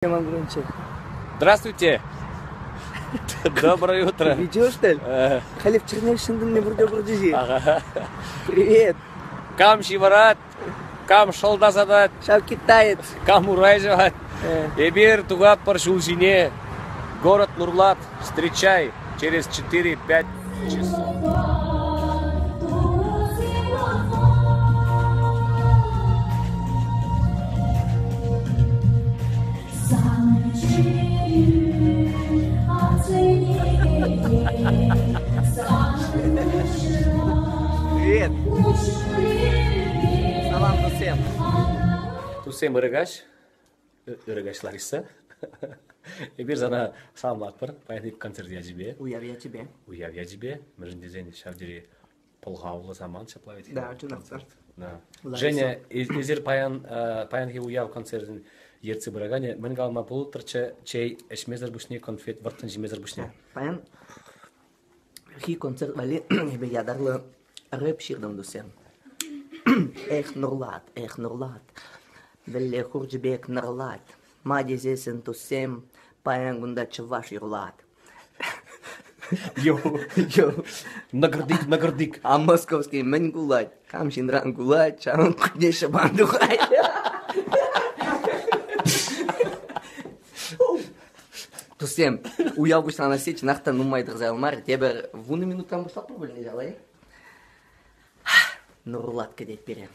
Громче. Здравствуйте! Доброе утро! Видео, что ли? Халев чернельшин пурте Ага. Привет! Кам ҫывӑрать, кам шӑл тасатать, Ҫав китаец. кам урай ҫӑвать. Эпир тухатпӑр ҫул ҫине. Город Нурлат, встречай через 4-5 часов. Привет! Салам туссем! Туссем ырӑ каҫ. Ырӑ каҫ, Лариса. Эпир сана саламлатпӑр паянхи концерт ячӗпе. Уяв ячӗпе. Уяв ячӗпе. Мӗншӗн тесен ҫав тери пӑлхавлӑ самант ҫапла ведь. Да, чӑнах та. Да. Женя, эсир паян паянхи уяв концертӗн ертсе пыраканӗ мӗн калама пултӑрччӗ чей ӗҫмесӗр пуҫне, конфет вӑрттӑн ҫимесӗр пуҫне? Паян хи концерт валли эпӗ ятарлӑ рэп ҫыртӑм туссем. Эх, нурлат, эх, нурлат, вӗлле хурчӗ пек нӑрлать. Ма тесессӗн туссем, паян кунта чӑваш юрлать. Йо. Йо. Наградик, наградик. А московский мӗн кулать? Кам ҫынран кулать, ҫавӑн кутне ҫӑпан тухать. Туссем, уяв пуҫланасси чӑнах та нумай тӑрса юлмарӗ. Тепӗр 10 минутран пуҫлатпӑр пуль, не Нурлат кӗтет пире.